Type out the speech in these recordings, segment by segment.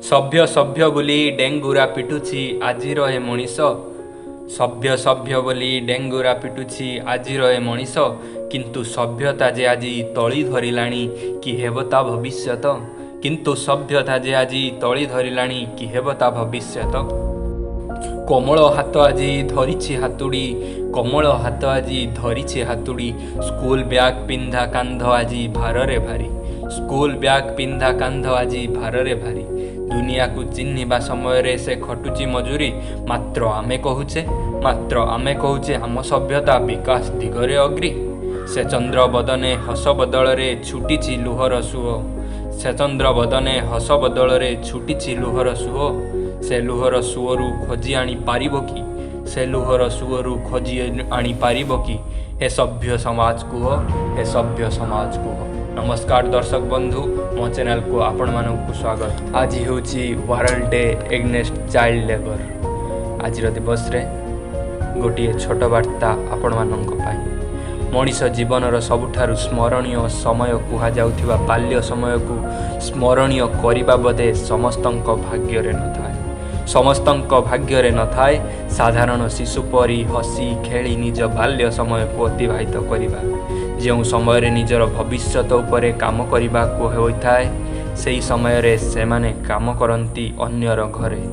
ସଭ୍ୟ ସଭ୍ୟ ବୋଲି ଡେଙ୍ଗୁରା ପିଟୁଛି ଆଜିର ଏ ମଣିଷ। ସଭ୍ୟ ସଭ୍ୟ ବୋଲି ଡେଙ୍ଗୁରା ପିଟୁଛି ଆଜିର ଏ ମଣିଷ, କିନ୍ତୁ ସଭ୍ୟତା ଯେ ଆଜି ତଳି ଧରିଲାଣି, କି ହେବ ତା ଭବିଷ୍ୟତ? କିନ୍ତୁ ସଭ୍ୟତା ଯେ ଆଜି ତଳି ଧରିଲାଣି, କି ହେବ ତା ଭବିଷ୍ୟତ? କୋମଳ ହାତ ଆଜି ଧରିଛି ହାତୁଡ଼ି, କୋମଳ ହାତ ଆଜି ଧରିଛି ହାତୁଡ଼ି, ସ୍କୁଲ ବ୍ୟାଗ୍ ପିନ୍ଧା କାନ୍ଧ ଆଜି ଭାରରେ ଭାରି, ସ୍କୁଲ ବ୍ୟାଗ୍ ପିନ୍ଧା କାନ୍ଧ ଆଜି ଭାରରେ ଭାରି। ଦୁନିଆକୁ ଚିହ୍ନିବା ସମୟରେ ସେ ଖଟୁଛି ମଜୁରୀ, ମାତ୍ର ଆମେ କହୁଛେ ଆମ ସଭ୍ୟତା ବିକାଶ ଦିଗରେ ଅଗ୍ରୀ। ସେ ଚନ୍ଦ୍ର ବଦନେ ହସ ବଦଳରେ ଛୁଟିଛି ଲୁହର ସୁଅ, ସେ ଚନ୍ଦ୍ର ବଦନେ ହସ ବଦଳରେ ଛୁଟିଛି ଲୁହର ସୁଅ। ସେ ଲୁହର ସୁଅରୁ ଖୋଜି ଆଣି ପାରିବ କି? ସେ ଲୁହର ସୁଅରୁ ଖୋଜି ଆଣିପାରିବ କି? ହେ ସଭ୍ୟ ସମାଜ କୁହ, ହେ ସଭ୍ୟ ସମାଜ କୁହ। ନମସ୍କାର ଦର୍ଶକ ବନ୍ଧୁ, ମୋ ଚ୍ୟାନେଲକୁ ଆପଣମାନଙ୍କୁ ସ୍ୱାଗତ। ଆଜି ହେଉଛି World Day Against Child Labour। ଆଜିର ଦିବସରେ ଗୋଟିଏ ଛୋଟ ବାର୍ତ୍ତା ଆପଣମାନଙ୍କ ପାଇଁ। ମଣିଷ ଜୀବନର ସବୁଠାରୁ ସ୍ମରଣୀୟ ସମୟ କୁହାଯାଉଥିବା ବାଲ୍ୟ ସମୟକୁ ସ୍ମରଣୀୟ କରିବା ବୋଧେ ସମସ୍ତଙ୍କ ଭାଗ୍ୟରେ ନଥାଏ, ସମସ୍ତଙ୍କ ଭାଗ୍ୟରେ ନଥାଏ। ସାଧାରଣ ଶିଶୁ ପରି ହସି ଖେଳି ନିଜ ବାଲ୍ୟ ସମୟକୁ ଅତିବାହିତ କରିବା। ଯେଉଁ ସମୟରେ ନିଜର ଭବିଷ୍ୟତ ଉପରେ କାମ କରିବାକୁ ହୋଇଥାଏ, ସେହି ସମୟରେ ସେମାନେ କାମ କରନ୍ତି ଅନ୍ୟର ଘରେ,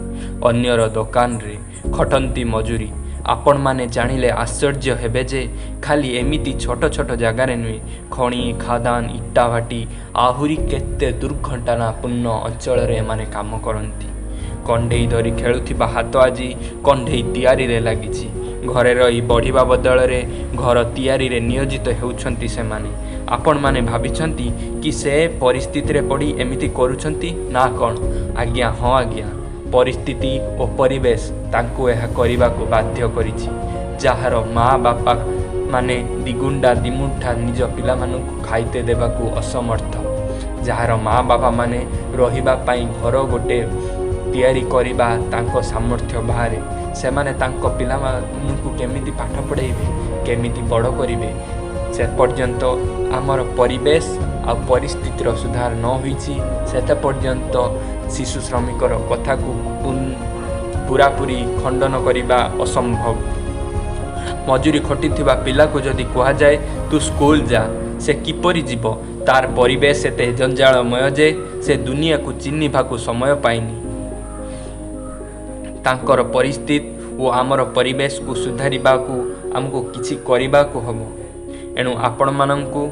ଅନ୍ୟର ଦୋକାନରେ ଖଟନ୍ତି ମଜୁରୀ। ଆପଣମାନେ ଜାଣିଲେ ଆଶ୍ଚର୍ଯ୍ୟ ହେବେ ଯେ ଖାଲି ଏମିତି ଛୋଟ ଛୋଟ ଜାଗାରେ ନୁହେଁ, ଖଣି, ଖାଦାନ, ଇଟାଭାଟି, ଆହୁରି କେତେ ଦୁର୍ଘଟଣାପୂର୍ଣ୍ଣ ଅଞ୍ଚଳରେ ଏମାନେ କାମ କରନ୍ତି। କଣ୍ଢେଇ ଧରି ଖେଳୁଥିବା ହାତ ଆଜି କଣ୍ଢେଇ ତିଆରିରେ ଲାଗିଛି। ଘରେ ରହି ବଢ଼ିବା ବଦଳରେ ଘର ତିଆରିରେ ନିୟୋଜିତ ହେଉଛନ୍ତି ସେମାନେ। ଆପଣମାନେ ଭାବିଛନ୍ତି କି ସେ ପରିସ୍ଥିତିରେ ପଡ଼ି ଏମିତି କରୁଛନ୍ତି ନା କ'ଣ? ଆଜ୍ଞା ହଁ ଆଜ୍ଞା, ପରିସ୍ଥିତି ଓ ପରିବେଶ ତାଙ୍କୁ ଏହା କରିବାକୁ ବାଧ୍ୟ କରିଛି। ଯାହାର ମା ବାପା ମାନେ ଦିଗୁଣ୍ଡା ଦିମୁଠା ନିଜ ପିଲାମାନଙ୍କୁ ଖାଇତେ ଦେବାକୁ ଅସମର୍ଥ, ଯାହାର ମା ବାପା ମାନେ ରହିବା ପାଇଁ ଘର ଗୋଟେ ତିଆରି କରିବା ତାଙ୍କ ସାମର୍ଥ୍ୟ ବାହାରେ, ସେମାନେ ତାଙ୍କ ପିଲାମାନଙ୍କୁ କେମିତି ପାଠ ପଢ଼େଇବେ, କେମିତି ବଡ଼ କରିବେ? ସେ ପର୍ଯ୍ୟନ୍ତ ଆମର ପରିବେଶ ଆଉ ପରିସ୍ଥିତିର ସୁଧାର ନ ହୋଇଛି, ସେତେ ପର୍ଯ୍ୟନ୍ତ ଶିଶୁ ଶ୍ରମିକର କଥାକୁ ପୁରାପୁରି ଖଣ୍ଡନ କରିବା ଅସମ୍ଭବ। ମଜୁରୀ ଖଟିଥିବା ପିଲାକୁ ଯଦି କୁହାଯାଏ, "ତୁ ସ୍କୁଲ ଯା", ସେ କିପରି ଯିବ? ତାର ପରିବେଶ ଏତେ ଜଞ୍ଜାଳମୟ ଯେ ସେ ଦୁନିଆକୁ ଚିହ୍ନିବାକୁ ସମୟ ପାଇନି। ତାଙ୍କର ପରିସ୍ଥିତି ଓ ଆମର ପରିବେଶକୁ ସୁଧାରିବାକୁ ଆମକୁ କିଛି କରିବାକୁ ହେବ। ଏଣୁ ଆପଣମାନଙ୍କୁ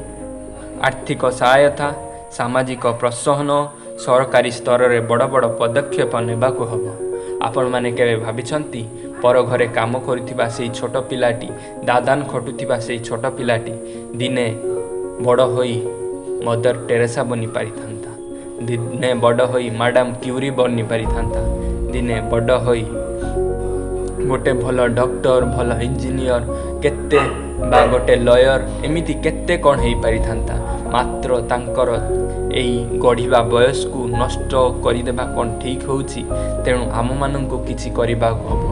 ଆର୍ଥିକ ସହାୟତା, ସାମାଜିକ ପ୍ରୋତ୍ସାହନ, ସରକାରୀ ସ୍ତରରେ ବଡ଼ ବଡ଼ ପଦକ୍ଷେପ ନେବାକୁ ହେବ। ଆପଣମାନେ କେବେ ଭାବିଛନ୍ତି, ପର ଘରେ କାମ କରୁଥିବା ସେଇ ଛୋଟ ପିଲାଟି, ଦାଦାନ ଖଟୁଥିବା ସେଇ ଛୋଟ ପିଲାଟି ଦିନେ ବଡ଼ ହୋଇ ମଦର ଟେରେସା ବନି ପାରିଥାନ୍ତା, ଦିନେ ବଡ଼ ହୋଇ ମ୍ୟାଡ଼ାମ୍ କ୍ୟୁରି ବନି ପାରିଥାନ୍ତା, ଦିନେ ବଡ଼ ହୋଇ ଗୋଟେ ଭଲ ଡକ୍ଟର, ଭଲ ଇଞ୍ଜିନିୟର, କେତେ ବା ଗୋଟେ ଲୟର, ଏମିତି କେତେ କ'ଣ ହେଇପାରିଥାନ୍ତା। ମାତ୍ର ତାଙ୍କର ଏଇ ଗଢ଼ିବା ବୟସକୁ ନଷ୍ଟ କରିଦେବା କ'ଣ ଠିକ୍ ହେଉଛି? ତେଣୁ ଆମମାନଙ୍କୁ କିଛି କରିବାକୁ ହେବ।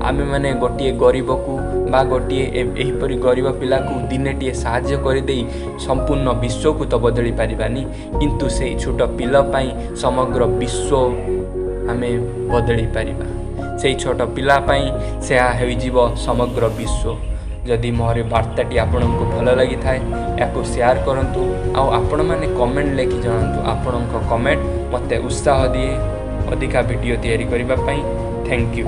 ଆମେମାନେ ଗୋଟିଏ ଗରିବକୁ ବା ଗୋଟିଏ ଏହିପରି ଗରିବ ପିଲାକୁ ଦିନେଟିଏ ସାହାଯ୍ୟ କରିଦେଇ ସମ୍ପୂର୍ଣ୍ଣ ବିଶ୍ୱକୁ ତ ବଦଳି ପାରିବାନି, କିନ୍ତୁ ସେଇ ଛୋଟ ପିଲା ପାଇଁ ସମଗ୍ର ବିଶ୍ୱ ଆମେ ବଦଳି ପାରିବା। ସେଇ ଛୋଟ ପିଲା ପାଇଁ ସେହା ହୋଇଯିବ ସମଗ୍ର ବିଶ୍ୱ। ଯଦି ମୋର ବାର୍ତ୍ତାଟି ଆପଣଙ୍କୁ ଭଲ ଲାଗିଥାଏ, ଏହାକୁ ସେୟାର କରନ୍ତୁ ଆଉ ଆପଣମାନେ କମେଣ୍ଟ ଲେଖି ଜଣାନ୍ତୁ। ଆପଣଙ୍କ କମେଣ୍ଟ ମୋତେ ଉତ୍ସାହ ଦିଏ ଅଧିକା ଭିଡ଼ିଓ ତିଆରି କରିବା ପାଇଁ। Thank you.